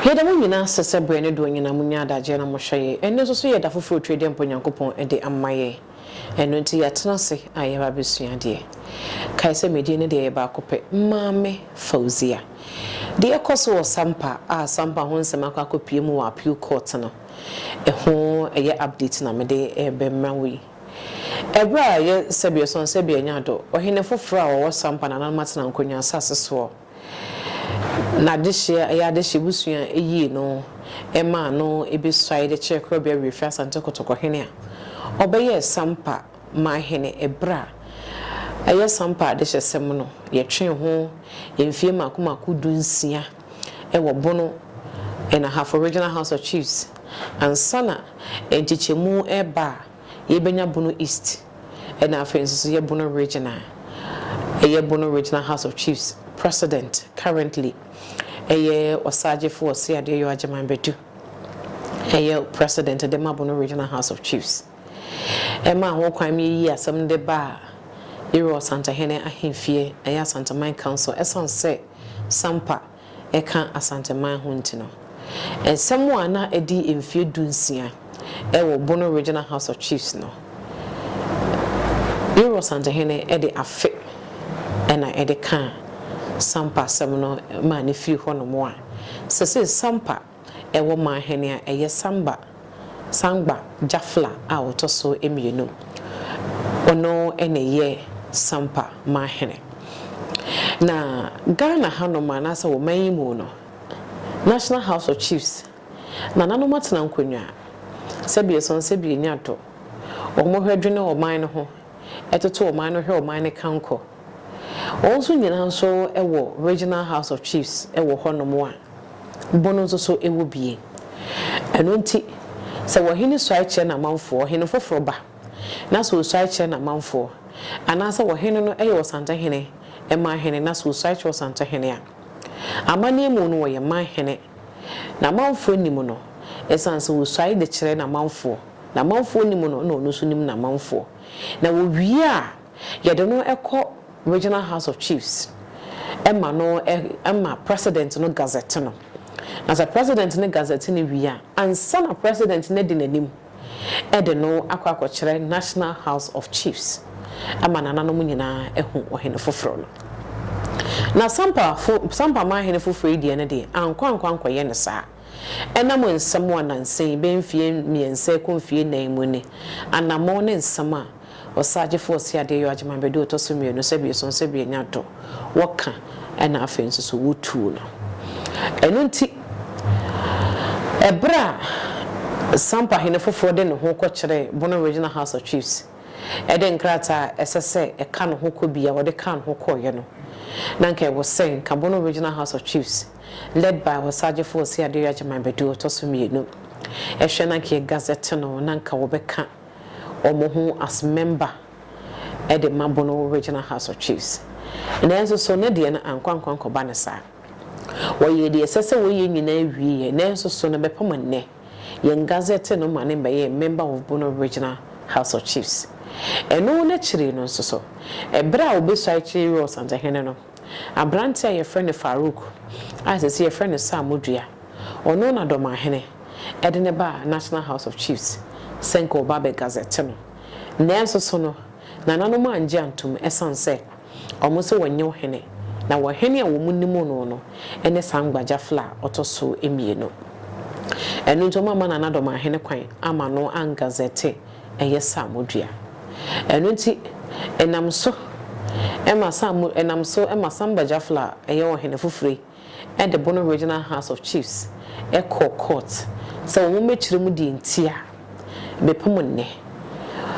Yɛda mo nyinaa ase sɛ berɛ ne doɔ nyinaa monya adagyeɛ na mohwɛ yɛn. Ɛnnɛ nso so yɛ da foforɔ Twedeɛ mpo Nyankopɔn de ama yɛn. Ɛno nti yɛatena ase a yɛreba abɛsua adeɛ. Kae sɛ me din no deɛ yɛ baako pɛ, Maame Fauzia. Deɛ ɛkɔ so wɔ Sampa a Sampa ho nsɛm akɔ akɔpue mu wɔ Appeal Court no, ɛho ɛyɛ update na mede rebɛma wo yi. Ɛberɛ a yɛ sɛbi ɔsɔn sɛbi anya do, ɔhene foforɔ a ɔwɔ Sampa nananom atena nkonnwa asase soɔ, N'adehyeɛ ɛyɛ adehyeɛ busua yii no maa no bɛsuae de kyerɛɛ Korɔbea Wirefi Asante Kotoko hene a ɔbɛyɛɛ Sampa manhene ɛberɛ a ɛyɛ Sampa adehyɛsɛm no yɛtwee ho mfie mmaako mmaako 16 wɔ Bono and Ahafo Regional House of Chiefs ansa na nkyekyɛmu reba a yɛbɛnya Bono East ɛna afei nso so yɛ Bono Regional ɛyɛ Bono Regional House of Chiefs President currently ɛyɛ Ɔsaagyefo Ɔseadeɛ Yaw Agyeman Badu ɛyɛ President de ma Bono Regional House of Chiefs ɛmaa ho kwan ma yɛyii asɛm no de baa Yɛwura Ɔsantehene ahemfie ɛyɛ Asanteman Council ɛsiane sɛ Sampa ɛka Asanteman ho nti no. Nsɛm a na adi mfeɛ 16 wɔ Bono Regional House of Chiefs no, Yero Asantehene de afe na ɛde kaa Sampa asɛm no maa no firii hɔnom a sesei Sampa wɔ manhene a ɛyɛ Samba Sangba Jafla a ɔtɔ so mmienu. Ɔno na ɛyɛ Sampa manhene. Na Ghana hanom anaasɛ wɔ man yi mu no, National House of Chiefs, nananom atena nkonnwa, sɛbi ɛsɔn sɛbi ɛnya do. Wɔn hwɛ dwene ɔman no ho, ɛtoto ɔman no hwɛ ɔman no kankɔ. Wɔn nso nyinaa nso wɔ Regional House of Chiefs wɔ hɔnom a Bono nso so wɔ bie. Ɛno nti, sɛ ɔhene suae kyerɛ n'amanfoɔ, ɔhene foforɔ ba na sɛ ɔsuae kyerɛ n'amanfoɔ, anaasɛ ɔhene no yɛ ɔsantehene, man hene, na sɛ ɔsuae kyerɛ ɔsantehene a, amanneɛ mu no ɔyɛ man hene. N'amanfoɔ nim no, ɛsiane sɛ ɔsuae de kyerɛ n'amanfoɔ. N'amanfoɔ nim no na ɔno nso nim n'amanfoɔ. Na wɔwie a, yɛde no kɔ Regional House of Chiefs ma no ma President no gazette no. Na sɛ President no gazette no wie a, ansa na President no adi n'anim de no akɔ akɔkyerɛ National House of Chiefs ama nananom nyinaa ahu ɔhene foforɔ no. Na Sampa fo Sampa manhene foforɔ yi deɛ no deɛ, ankɔ ankɔ ankɔyɛ no saa. Ɛnam nsɛm a nansa yi, bɛyɛ mfeɛ mmiɛnsa rekɔ mfeɛ nnan mu ni, anammɔn ne nsɛm a Ɔsagyefo Ɔseadeɛ Yaw Agyeman Badu ɔtɔ so mmienu sɛ bieson sɛ bienya do wɔka ɛna afei nso so wotuu no. Ɛno nti ɛberɛ a Sampa hene foforɔ de ne ho kɔkyerɛɛ Bono Regional House of Chiefs de nkrataa a ɛsɛ sɛ ɛka ne ho kɔ bi a wɔde kaa ne ho kɔeɛ no, na nka ɛwɔ sɛ nka Bono Regional House of Chiefs led by Ɔsagyefo Ɔseadeɛ Yaw Agyeman Badu ɔtɔ so mmienu hwɛ na nka yɛgazette no na nka wɔbɛka wɔn ho as member de ma Bono Regional House of Chiefs. Nanso so ne deɛ no ankɔ ankɔ ankɔba no saa. Wɔyɛɛ deɛ ɛsɛ sɛ wɔyɛ nyinaa wieɛ, nanso so no bɛpem nnɛ, yɛn gazette no ma no mbɛyɛɛ member of Bono Regional House of Chiefs. Ɛno n'akyiri no nso so, ɛberɛ a wɔbɛsuae kyerɛ Ewura Ɔsantehene no, aberanteɛ a yɛfrɛ no Farouk, a seesei yɛfrɛ no Saamodua, ɔno na Dɔmahene de no baa National House of Chiefs sɛ nka ɔba abɛ gazette no. Nanso so no, nananom angye antom ɛsiane sɛ wɔn se wɔnyɛ ɔhene, na ɔhene a wɔn nim no no ne Sangba Jafla a ɔtɔ so mmienu. Ɛno nti wɔamma Nana Dɔmahene kwan amma no angazette ɛyɛ Saamodua. Ɛno nti ɛnam so ma Saamo ɛnam so ma Sangba Jafla a ɛyɛ ɔhene foforɔ yi de Bono Regional House of Chiefs kɔɔ court sɛ wɔn mmɛkyerɛ mu deɛ nti a bɛpem nnɛ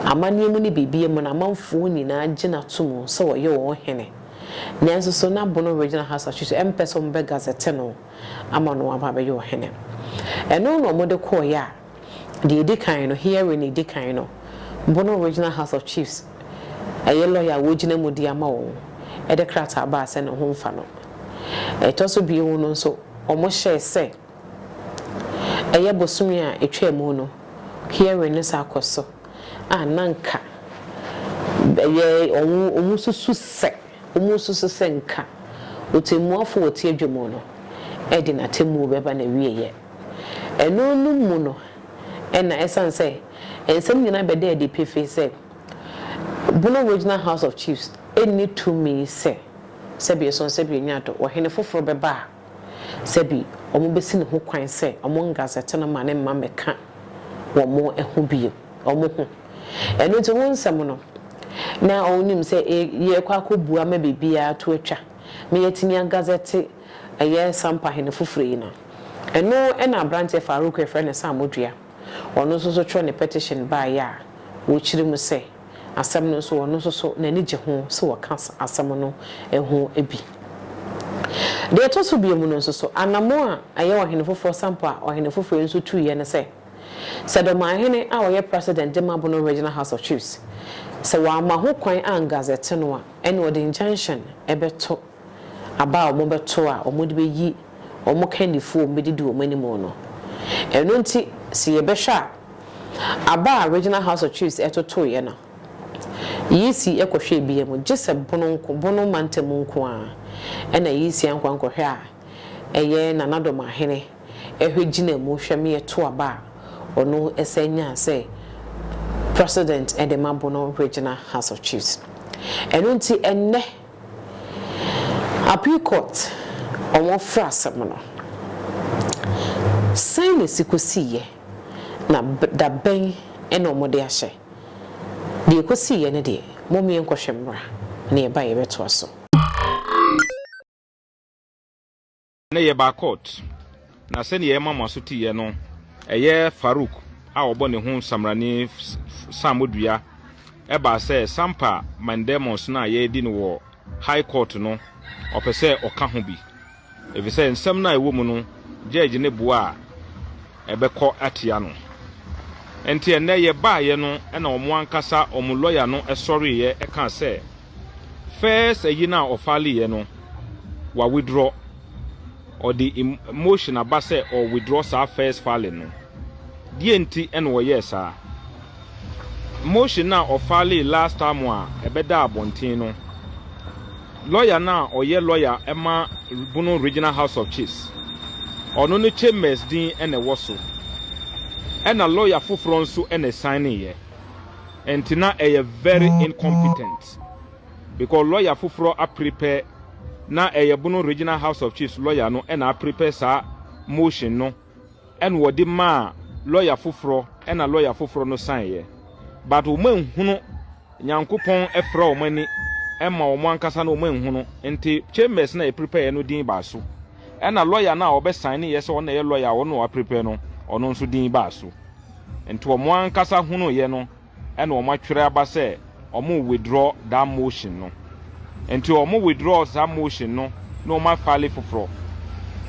amanneɛ mu ne biribiara mu no amanfoɔ nyinaa gye no ato mu sɛ ɔyɛ wɔn hene nanso so na Bono Regional House of Chiefs mpɛ sɛ wɔn bɛ gazette no ama no aba abɛyɛ ɔhene. Ɛno na wɔde kɔeɛ a Deɛ ɛdi kan no, hearing a ɛdi kan no, Bono Regional House of Chiefs, ɛyɛ lɔya a wɔgyina mu de ama wɔn, de krataa baa sɛ ne ho mfa no. Ɛtɔ so bio no nso, wɔhyɛɛ sɛ ɛyɛ bosome a ɛtwaa mu no, hearing no san kɔ so a na anka ɛyɛ wɔn wɔsusu sɛ. Wɔsusu sɛ nka ɔtɛmmuafo wɔ tiadwa mu no de n'atemmuo bɛba n'awieeɛ. Ɛno no mu no na ɛsiane sɛ nsɛm nyinaa bɛda adi pefee sɛ Bono Regional House of Chiefs nni tumi sɛ sɛbi ɛsɔn sɛbi ɛnya do ɔhene foforɔ bɛba a sɛbi wɔbɛsi ne ho kwan sɛ wɔn ngazɛte no ma ne mma mmɛka wɔn ho bio, wɔn ho. Ɛno nti ho nsɛm no na wɔnim sɛ yɛrekɔ akɔbua ma biribiara to atwa ma yɛatumi agazɛte ɛyɛ Sampa hene foforɔ yi no. Ɛno na aberanteɛ Farouk a yɛfrɛ no Sam Odua, ɔno nso so twerɛ ne petition baeɛ a wɔkyerɛ mu sɛ asɛm no nso ɔno nso so n'ani gye ho sɛ wɔka asɛm no ho bi. Deɛ ɛtɔ so bio mu no nso so, anammɔn a ɛyɛ ɔhene foforɔ Sampa a ɔhene foforɔ yi nso tuiɛ ne sɛ, sɛ Dɔmahene a ɔyɛ President de ma Bono Regional House of Chiefs, sɛ wamma ho kwan angazɛte no a, ɛnna ɔde injunction bɛto aba a wɔbɛto a wɔde bɛyi wɔn kandifoɔ a wɔbɛdidi wɔn anim no. Ɛno nti, sɛ yɛbɛhwɛ a, aba a Regional House of Chiefs totoeɛ no, EC kɔhwɛɛ biara mu, gye sɛ Bono nko, Bono mantam nko ara na EC ankɔ ankɔhwɛ a ɛyɛ Nana Domahene hwɛ gyina mu hwɛ ma yɛto aba a ɔno san nyaa sɛ President de ma Bono Regional House of Chiefs. Ɛno nti ɛnnɛ Appeal Court wɔfrɛ asɛm no, sɛn na ɛsi kɔsiiɛ na da bɛn na wɔde ahyɛ? Deɛ ɛkɔsiiɛ no deɛ, mom yɛnkɔhwɛ mmra na yɛba a yɛbɛtoa so. Ɛnnɛ yɛbaa court, na sɛdeɛ yɛma mo aso teeɛ no, ɛyɛ Farouk a ɔbɔ ne ho samrani Sam Odua ɛbaa sɛ Sampa Mandamus no a yɛredi no wɔ High Court no, ɔpɛ sɛ ɔka ho bi. Efisɛ nsɛm no a ɛwɔ mu no, judge no boa a ɛbɛkɔ atia no. Enti ɛnnɛ yɛbaeɛ no na wɔn ankasa wɔn lawyer no sɔreeɛ kaa sɛ, First ayi no a ɔfaleeɛ no, wa withdraw. Ɔde motion aba sɛ ɔ withdraw saa first filing no. Deɛ nti na ɔyɛɛ saa? Motion no a ɔfalee last time a ɛbɛdaa abɔnten no, lawyer no a ɔyɛ lawyer ma Bono Regional House of Chiefs, ɔno no chambers din na ɛwɔ so. Ɛna lawyer foforɔ nso na ɛsigneeɛ. Nti na ɛyɛ very incompetent because lawyer foforɔ aprepare na ɛyɛ Bono Regional House of Chiefs lawyer no na aprepare saa motion no ɛna wɔde maa lawyer foforɔ ɛna lawyer foforɔ no signeeɛ. But wɔn anhunu Nyankopɔn frɛ wɔn ani ma wɔn ankasa no wɔn anhunu nti chambers na ɛprepare no din baa so. Ɛna lawyer no a ɔbɛ signeeɛ sɛ ɔno na ɛyɛ lawyer a ɔno na waprepare no, ɔno nso din baa so. Nti wɔn ankasa hunuiɛ no ɛna wɔn atwerɛ aba sɛ wɔn withdraw that motion no. Nti wɔn withdraw saa motion no na wɔn afile foforɔ.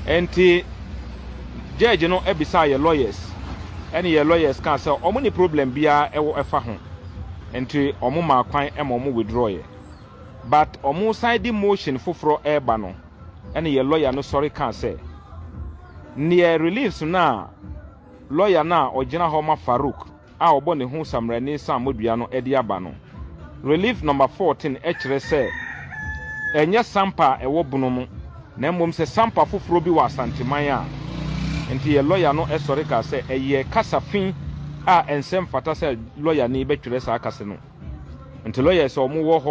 Nti judge no ebisaa yɛ lawyers ɛne yɛ lawyers kaa sɛ wɔn ni problem biara ɛwɔ ɛfa ho. Nti wɔn maa kwan ɛma wɔn withdraw yɛ. But wɔn san de motion foforɔ ɛreba no ɛne yɛ lawyer no sɔre kaa sɛ neɛ reliefs no a lawyer no a ɔgyina hɔ ma Farouk a ɔbɔ ne ho samrani Sam Odua no de aba no, relief number 14 kyerɛ sɛ ɛnyɛ Sampa a ɛwɔ Bono mu na mmom sɛ Sampa foforɔ bi wɔ Asanteman a, nti yɛ lawyer no sɔre kaa sɛ ɛyɛ kasa fi a ɛnsɛ mfata sɛ lawyer ni bɛtwerɛ saa kasa no. Nti lawyers a wɔwɔ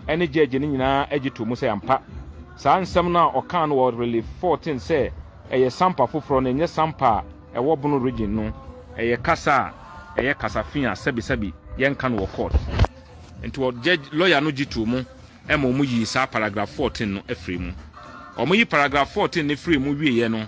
hɔ ne judge no nyinaa gye to mu sɛ ampa saa nsɛm no a ɔkaa no wɔ relief 14 sɛ ɛyɛ Sampa foforɔ no ɛnyɛ Sampa a ɛwɔ Bono region no, ɛyɛ kasa a ɛyɛ kasa fi a sɛbisɛbi yɛnka no wɔ court. Nti wɔ judge lawyer no gye to mu ma wɔn yii saa paragraph 14 no afiri mu. Wɔn yi paragraph 14 no firi mu wieɛ no,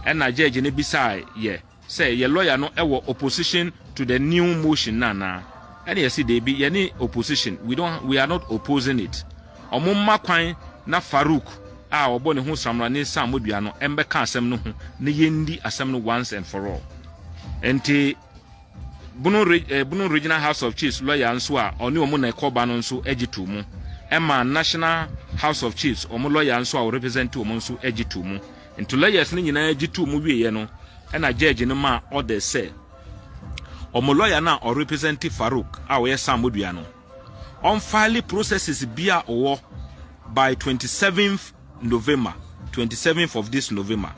ɛna judge no bisaa yɛ sɛ yɛ lawyer no ɛwɔ opposition to the new motion no anaa. Ɛna yɛsi deebi, yɛne opposition, we are not opposing it. Wɔn mma kwan na Farouk a ɔbɔ ne ho samrani Sam Odua no ɛmbɛka asɛm no ho na yɛndi asɛm no once and for all. Nti Bono Regional House of Chiefs lawyer nso a ɔne wɔn na ɛkɔba no nso gye to mu. Ɛma National House of Chiefs wɔn lawyer nso a ɔrepresent wɔn nso gye to mu. Nti lawyers no nyinaa gye to mu wieɛ no, ɛna judge no maa orders sɛ wɔn lawyer no a ɔrepresent Farouk a ɔyɛ Sam Odua no, ɔmfile processes bi a ɔwɔ by 27th November, 27th of this November.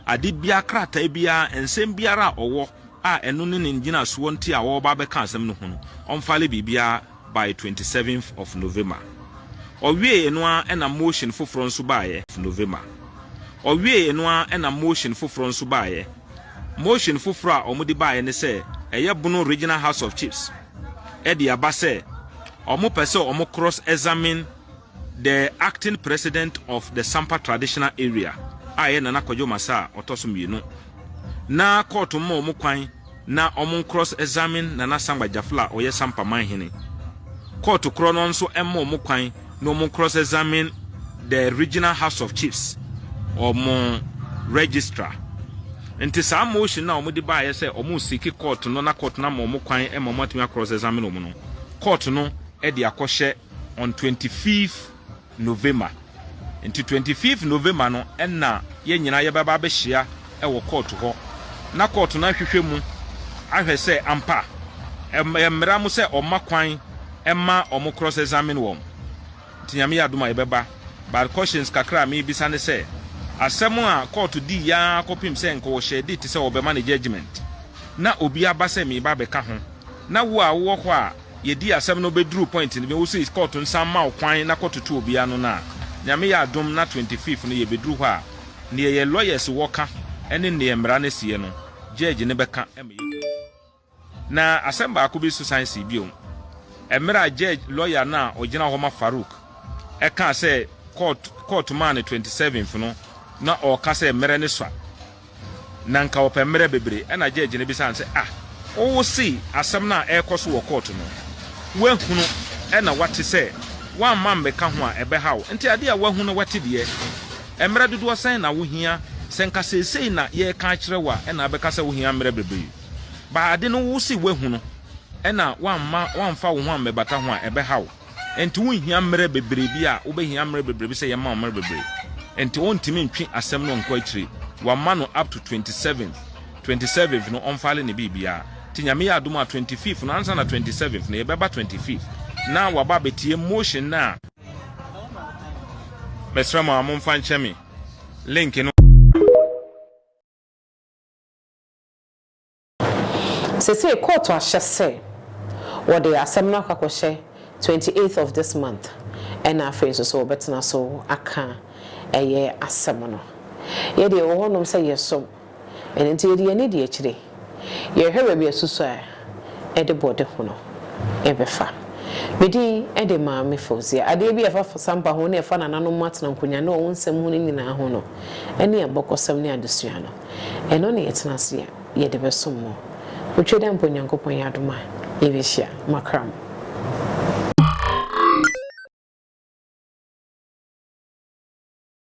Ade biara, krataa biara, nsɛm biara a ɔwɔ a ɛno ne ne ngyinasoɔ nti a ɔreba abɛka asɛm no ho no, ɔmfile biribiara by 27th of November. Ɔwiee no ara ɛna motion foforɔ nso baeɛ. November. Ɔwiee no ara ɛna motion foforɔ nso baeɛ. Motion foforɔ a wɔde baeɛ ne sɛ ɛyɛ Bono Regional House of Chiefs ɛde aba sɛ wɔpɛ sɛ wɔn cross examine the acting president of the Sampa traditional area a ɛyɛ Nana Kwadwo Masa a ɔtɔ so mmienu, na kɔɔto mma wɔn kwan na wɔn cross examine Nana Sangba Jafla a ɔyɛ Sampa manhene. Kɔɔto korɔ no nso mma wɔn kwan na wɔn cross examine the Regional House of Chiefs wɔn registrar. Nti saa motion na wɔde baeɛ sɛ wɔn seek court no na court no ama wɔn kwan ma wɔn atumi cross examine wɔn no, court no de akɔhyɛ on 25th November. Nti 25th November no ɛna yɛn nyinaa yɛbɛba abɛhyia ɛwɔ court hɔ na court no ahwehwɛ mu ahwɛ sɛ ampa mmara mu sɛ ɔma kwan ɛma ɔmo cross examine wɔn. Nti Nyame yɛ adom a, yɛbɛba. But questions kakra a mebisa ne sɛ, asɛm a court di yaa kɔpem sɛ nka wɔhyɛ date sɛ wɔbɛma ne judgement na obi aba sɛ meba abɛka ho, na wo a wowɔ hɔ a yɛdi asɛm no bɛduru point no bi, wo sɛ court nsan ma wo kwan na kɔtoto obi ano no a, Nyame yɛ adom na 25th no yɛbɛduru hɔ a, neɛ yɛ lawyers wɔka ne neɛ mmara no sie no, judge ne bɛka ma yɛhu. Na asɛm baako bi so san si bio. Mmerɛ a judge lawyer no a ɔgyina hɔ ma Farouk ɛkaa sɛ court maa no 27th no, na ɔreka sɛ mmerɛ ne sua na nka ɔpɛ mmerɛ bebree, ɛna judge no bisa no sɛ, "Ah, wowo se asɛm no a ɛrekɔ so wɔ court no, woahunu ɛna wate sɛ woamma mmɛka ho a ɛbɛha wo, nti adeɛ a woahu no wate deɛ, mmerɛ dodoɔ sɛn na wohia? Sɛ nka seesei na yɛreka akyerɛ wo a, ɛna abɛka sɛ wohia mmerɛ bebree ba ade no, wo se woahu no ɛna woamma woamfa wo ho ammɛbata ho a ɛbɛha wo, nti wonhia mmerɛ bebree bi a wobɛhia mmerɛ bebree bi sɛ yɛma wo mmerɛ bebree?" Nti ɔntumi ntwe asɛm no nkɔ akyire. Wama no up to 27th. 27th no ɔmfile ne biribiara. Nti Nyame yɛ adom a, 25th no ansa na 27th no yɛbɛba. 25th na waba abɛtie motion no a mesrɛ mo a momfa nkyɛ me link no. Sese kóòtù ahyɛ sɛ wɔde asɛm no akɔ akɔhyɛ 28th of this month, ɛna afei nso so wɔbɛtena so aka ɛyɛ asɛm no. Yɛde ɛwɔ hɔnom sɛ yɛsom ɛno nti yɛde yɛn di akyire, yɛhwɛ baabi asusu a ɛde bɔde ho no ɛbɛfa. Medin ɛde Maame Fausia. Adeɛ bi a ɛfa Sampa ho ne ɛfa nananom atena nkonnwa ne wɔn nsɛm ho no nyinaa ho no, ɛne abɔkɔsɛm ne adesua no, ɛno ne yɛtena ase a yɛde bɛsom mo. Wotwe dɛ mpo Nyankopɔn yɛ adom a, yɛbɛhyia makram.